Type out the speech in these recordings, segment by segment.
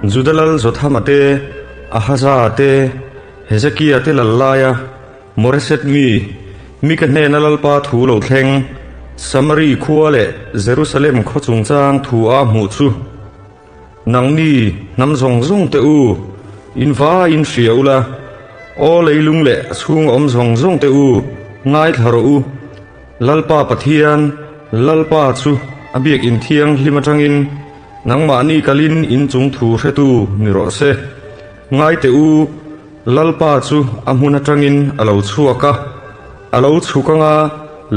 Juda lal Jothama te, Ahaza te, Hezekia te lal laia Moreset mi, Mika hnena Lalpa thu lo thleng, Samari khua leh Jerusalem khaw chungchang thu a hmuh chu. Nangni hnam zawng zawng te u, in vaiin hria ula, aw leilung leh a chhung awm zawng zawng te u, ngaithla rawh u. Lalpa Pathian, Lalpa chu a biakinn thianghlim atangin nangmahni kalin in chung thu hretu ni rawh se. Ngai teh u, Lalpa chu a hmun atangin a lo chhuak a, a lo chhuk anga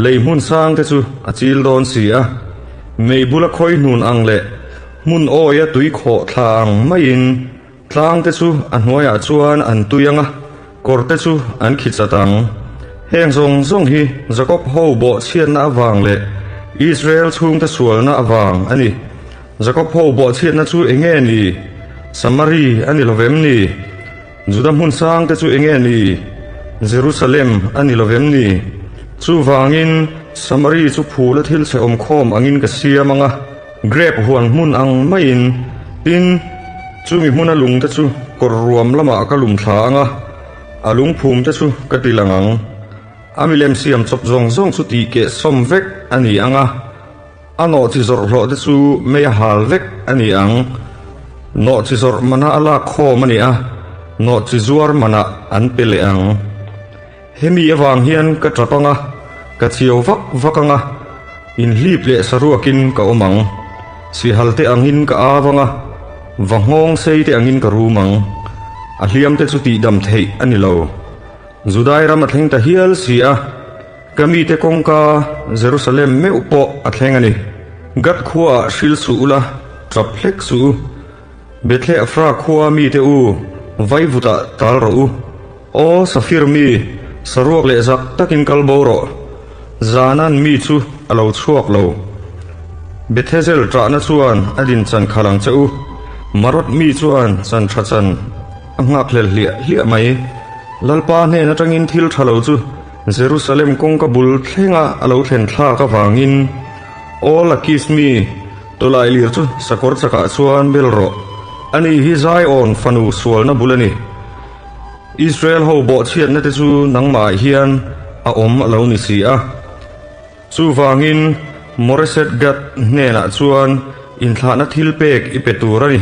lei hmun sang te chu a chil dawn si a. Mei bula khawi hnun ang leh hmun awia tui khawh thla ang maiin tlang te chu a hnuaiah chuan an tui ang a, kawr te chu an khi chat ang. Heng zawng zawng hi Jakob ho bawhchhiatna avang leh Israel chhungte sualna avang a ni. Jakob ho bawhchhiatna chu eng nge ni? Samari a ni lo vem ni? Juda hmun sangte chu eng nge ni? Jerusalem a ni lo vem ni? Chuvangin, Samari chu phula thil chhe awm khawm angin ka siam ang a, grep huan hmun ang maiin. Tin, chumi hmuna lungte chu kawr ruam lamah ka lum thla ang a, a lungphumte chu ka ti lang ang. A milem siam chawp zawng zawng chu tihkeh sawm vek a ni ang a. A nawhchi zawrh hlawh te chu mei a hal vek a ni ang. Nawhchi zawrh mana a lak khawm a ni a, nawhchi zuar manah an pe leh ang. Hemi avang hian ka tap ang a, ka chiau vak vak ang a, inhlip leh saruakin ka awm ang. Sihal te angin ka av ang a, va nghawng sei te angin ka rum ang. A hliam te chu tihdam theih a ni lo. Judai ram a thleng ta hial si a. Ka mite kawngka Jerusalem meuh pawh a thleng a ni. Gath khuaah hril suh ula, tap hlek suh u. Bethleafra khua mite u, vaivutah tal rawh u. Aw Safir mi, saruak leh zak takin kal bo rawh. Zanan mi chu a lo chhuak lo. Bethezel ṭahna chuan a din chan khalh ang che u. Marot mi chuan chan ṭha chan a nghakhlel hliah hliah mai. Lalpa hnen aṭangin thil ṭha lo chu Jerusalem kawngka bul thlenga a lo thlen thlak avangin Aw Lakis mi, tawlai lir chu sakawr chakah chuan bel rawh. Ani hi Zion fanu sualna bul a ni. Israel ho bawhchhiatna te chu nangmahah hian a awm a lo ni si a. Chuvangin Moreset Gath hnenah chuan inthlahna thil pek i pe tur a ni.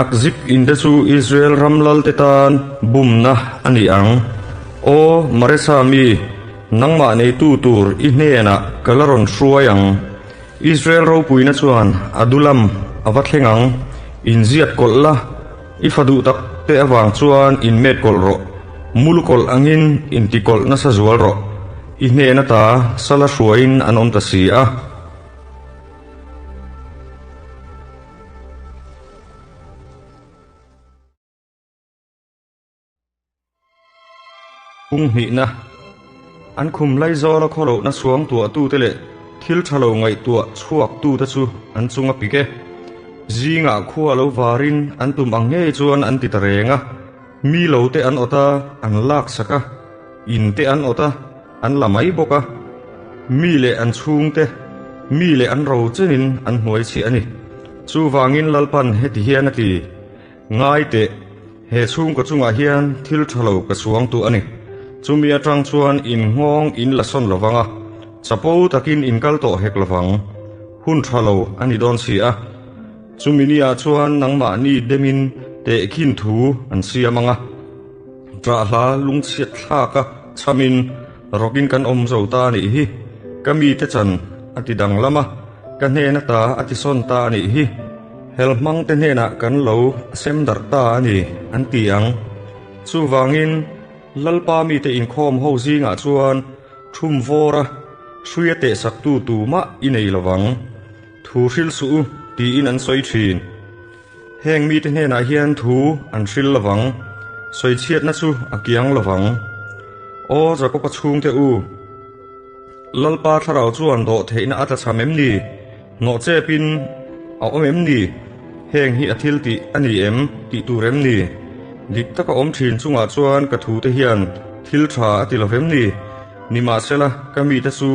Akzib in te chu Israel ram lalte tan bumna a ni ang. Aw Maresa mi, nangmah neitu tur i hnenah ka la rawn hruai ang. Israel ropuina chuan Adulam a va thleng ang. Inziat kawlh la, i fa duh tak te avang chuan inmet kawlh rawh. Mul kawlh angin inti kawlh nasa zual rawh. I hnen ata sala hruaiin an awm ta si a. Pung hnihna, An khum laizawla khawlohna suang tuahtute leh thil tha lo ngaihtuah chhuaktute chu an chung a pik e. Zingah khua lo varin an tum ang ngei chuan an ti ta reng a. Mi lo te an awt a, an laksak a, in te an awt a, an la mai bawk a. Mi leh an chhungte, mi leh an ro chenin an hnuai chhiah a ni. Chuvangin Lalpan heti hian a ti, Ngai teh, he chhungkaw chungah hian thil tha lo ka suang tu a ni. Chumi atang chuan in nghawng in la sawn lovang a, chapo takin in kal tawh hek lovang. Hun tha lo a ni dawn si a. Chumi niah chuan nangmahni demin tehkhin thu an siam ang a. Ṭahla lungchhiat thlaka chhamin rawkin kan awm zo ta a nih hi. Ka mite chan a ti danglam a, ka hnen ata a ti sawn ta a nih hi. Helhmangte hnenah kan lo sem darh ta a ni, an ti ang. Chuvangin, Lalpa mite inkhawm ho zingah chuan thum vawra hruia tehsaktu tumah i nei lovang. Thu hril suh u, tiin an sawi thin. Heng mite hnenah hian thu an hril lovang, sawichhiatna chu a kiang lovang. Aw Jakoba chhungte u, Lalpa thlarau chuan dawh theihna a tlachham em ni? Hnawh chepin a awm em ni? Heng hi a thil tih a ni em tih tur em ni? Dik taka awm thin chungah chuan ka thute hian thil tha a ti lo vem ni? Nimahsela, ka mite chu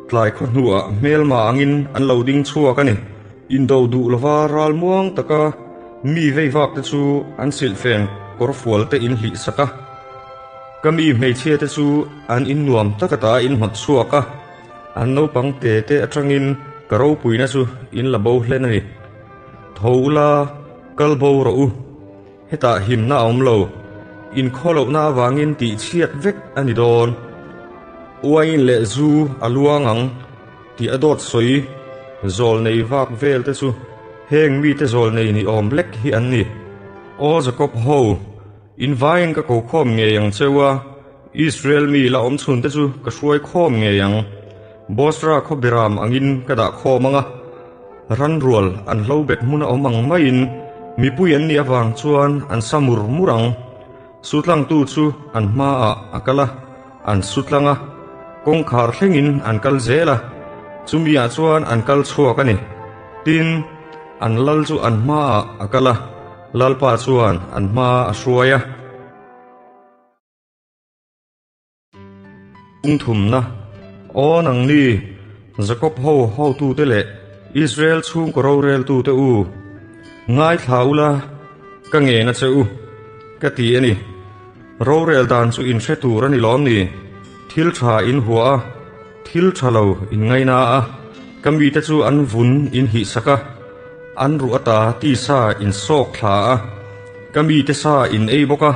tlai khaw hnuah hmelma angin an lo ding chhuak a ni. Indo duh lova ral muang taka. Mi veivak te chu an silhfen kawrfual te in hlih sak a, ka mi hmeichhia te chu an in nuam tak ata in hnawt chhuak a, an naupang te te atangin ka ropuina chu in la bo hlen a ni. Tho ula, kal bo rawh u. Hetah himna a awm lo. Inkhawlohna avangin tihchhiat vek a ni dawn. Uain leh zu a luang ang tih a dawt sawi. Zawlnei vak vel te chu heng mite zawlnei ni awm lek hi an ni. Aw Jakob ho, invaiin ka ko khawm ngei ang cheu a, Israel mi la awm chhun te chu ka hruai khawm ngei ang. Bosra khaw biram angin ka dah khawm ang a. Ranrual an hlo bet hmun a awm ang maiin mipui an nih avang chuan an sa mur mur ang. Sutlangtu chu an hmaah a kal a, an sutlang a, kawngkhar thlengin an kal zel a, chumiah chuan an kal chhuak a ni. Tin, an lal chu an hmaah a kal a, Lalpa chuan an hma a hruai a. Ungthumna, Aw nangni, Jakob ho hotute leh Israel chhungkaw roreltute u, ngaithla ula, ka ngen a che u, ka ti a ni. Rorel dan chu in hre tur a ni lawm ni? Thil tha in hua a, thil tha lo in ngaina a, ka mite chu an vun in hihsak a, an ruh ata tisa in sawk thla a, ka mite sa in ei bawk a.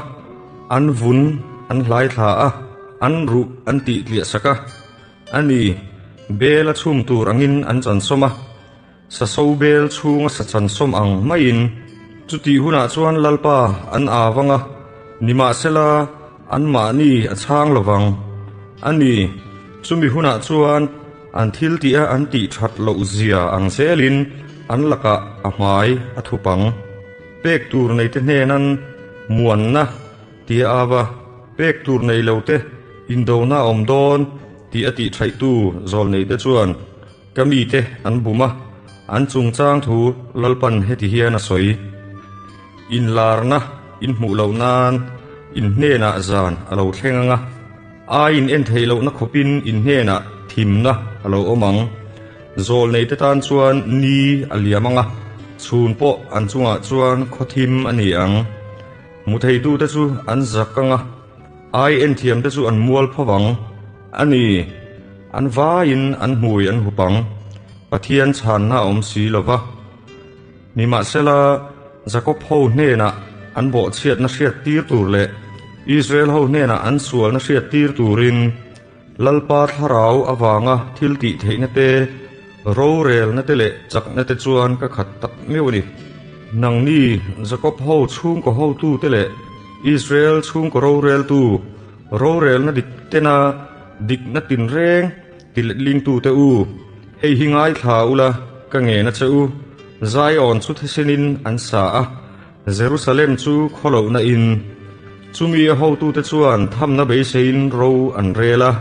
An vun an hlai thla a, an ruh an tih tliah sak a. A ni, bel a chhum tur angin an chansawm a, saso bel chhunga sa chansawm ang maiin. Chutih hunah chuan Lalpa an av ang a, nimahsela anmahni a chhang lo vang. A ni, chumi hunah chuan an thil tih a an tih that loh zia ang zelin an lakah a hmai a thup ang. Pek tur neite hnenan muanna tia a va, pek tur nei lote indona a awm dawn tih a tih thaihtu zawlneite chuan ka mite an bum a, an chungchang thu Lalpan heti hian a sawi. Inlarna in hmuh loh nan in hnenah zan a lo thleng ang a, ai in en theih lohna khawpin in hnenah thimna a lo awm ang. Zawlneite tan chuan ni a liam ang a, chhun pawh an chungah chuan khawthim a ni ang. Hmu theitute chu an zak ang a, ai enthiamte chu an mual pho vang a ni. An vaiin an hmui an hup ang, Pathian chhanna a awm si lo va. Nimahsela, Jakob ho hnenah an bawhchhiatna hriattir tur leh Israel ho hnenah an sualna hriattir turin, Lalpa thlarau avanga thil tih theihna te, rorelna te leh chakna te chuan ka khat tak meuh a ni. Nangni Jakob ho chhungkaw hotute leh Israel chhungkaw roreltu, rorelna dik tena dikna tinreng ti letlingtute u, hei hi ngaithla ula ka ngen a che u. Zion chu thisenin an sa a, Jerusalem chu khawlohna in. Chumi a hotute chuan thamna beiseiin ro an rel a,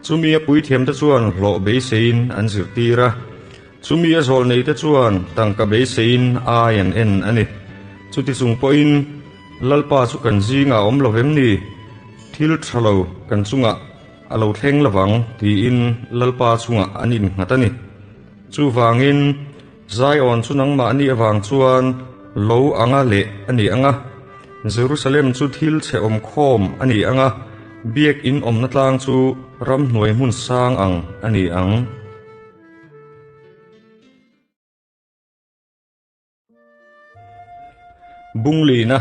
chumi a puithiamte chuan hlawh beiseiin an zirtir a, chumi a zawlneite chuan tangka beiseiin ai an en a ni. Chuti chung pawhin Lalpa chu kan zingah a awm lo vem ni? Thil tha lo kan chungah a lo thleng lovang tiin Lalpa chungah an innghat a ni. Chuvangin Zion chu nangmahni avang chuan lo anga leh a ni ang a, Jerusalem chu thil chhe awm khawm a ni ang a, biakinn awmna tlang chu ramhnuai hmun sang ang a ni ang. Bunglina,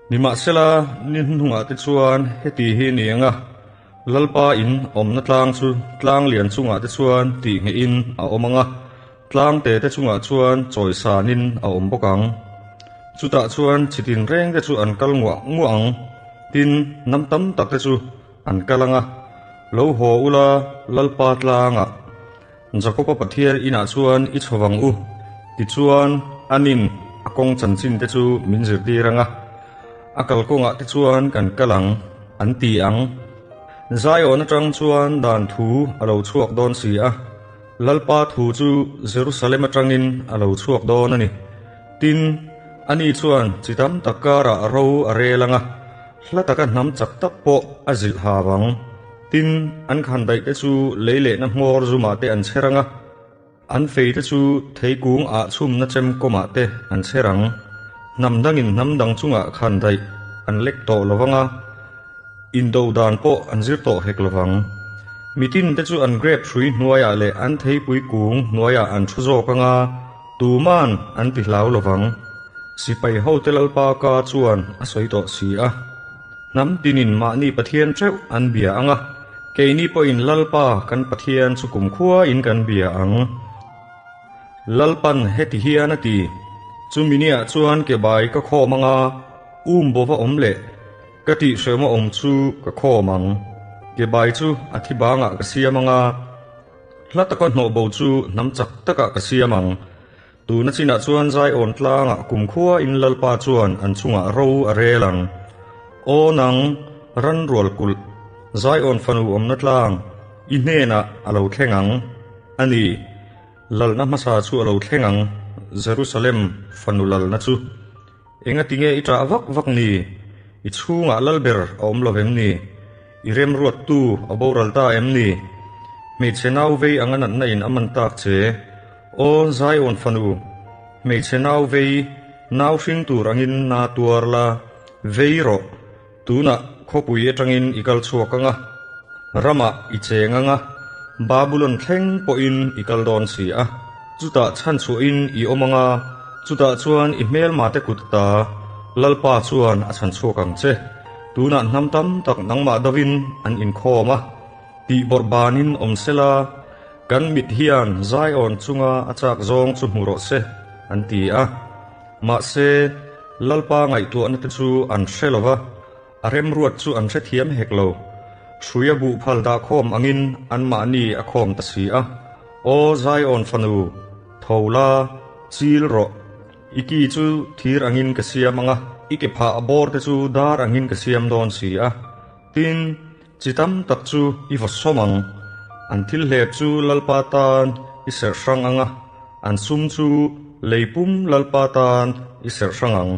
Nimahsela ni hnuhnungah te chuan heti hi ni ang a, Lalpa in awmna tlang chu tlang lian chungah te chuan tih ngeihin a awm ang a, tlang te te chungah chuan chawisanin a awm bawk ang. Chutah chuan chi tinreng te chu an kal nguah nguah ang, tin, hnam tam tak te chu an kal ang a, Lo haw ula Lalpa tlangah. Jakoba Pathian inah chuan i chho vang u, tichuan anin a kawng chanchin te chu min zirtir ang a, a kalkawngah te chuan kan kal ang, an ti ang. Zion atang chuan dan thu a lo chhuak dawn si a, Lalpa thu chu Jerusalem atangin a lo chhuak dawn a ni. Tin, ani chuan chi tam tak karah ro a rel ang a, hla taka hnam chak tak pawh a zilh ha vang. Tin, an khan daih te chu lei lehna hmawr zumah te an chher ang a. An feite chu theikung ah chhumna chem kawmah te an chher ang. Hnam dangin hnam dang chungah khan daih an lek tawh lo vang a, indo dan pawh an zir tawh hek lo vang. Mitin te chu an grape hrui hnuaiah leh an theipui kung hnuaiah an thu zawk ang a, tuman an ti hlau lo vang. Sipai hote Lalpa ka chuan a sawi tawh si a. Hnam tinin mahni Pathian theuh an bia ang a, keini pawhin Lalpa kan Pathian chu kumkhuain kan bia ang. Lalpan heti hian a ti, Chumi niah chuan ke bai ka khawm ang a, um bova awm leh ka tihhrehawm awm chu ka khawm ang. Ke bai chu a thi bangah ka siam ang a, hla taka hnawh bo chu hnam chak takah ka siam ang. Tuna chinah chuan Zion tlangah kumkhua in Lalpa chuan an chungah ro a rel ang. Aw nang, ran rual kulh, Zion fanu awmna tlang, i hnenah a lo thleng ang. A ni, lalna hmasa chu a lo thleng ang, Jerusalem fanu lalna chu. Engati nge i ṭah vak vak ni? I chhungah lalber a awm lo vem ni? I remruattu a boral ta em ni? Hmeichhe nau vei anga natna in a man tak che. Aw Zion fanu, hmeichhe nau vei, nau hring tur angin na tuar la, vei rawh. Tunah khawpui atangin i kal chhuak ang a, ramah i cheng ang a, Babulon thleng pawhin i kal dawn si a. Chutah chhanchhuahin i awm ang a, chutah chuan i hmelmate kut ta Lalpa chuan a chhanchhuak ang che. Tunah hnam tam tak nangmah dovin an inkhawm a, tihbawrh banin awm sela, kan mit hian Zion chunga a chak zawng chu hmu rawh se, an ti a. Mahse, Lalpa ngaihtuahna te chu an hre lo va, a remruat chu an hrethiam hek lo. Hruia buh phal dah khawm angin anmahni a khawm ta si a. Aw Zion fanu, tho la, chil rawh. I ki chu thir angin ka siam ang a, i ke phah bawr te chu dar angin ka siam dawn si a. Tin, chi tam tak chu i vaw sawm ang. An thil hlep chu Lalpa tan i serh hrang ang a, an sum chu lei pum Lalpa tan i serh hrang ang.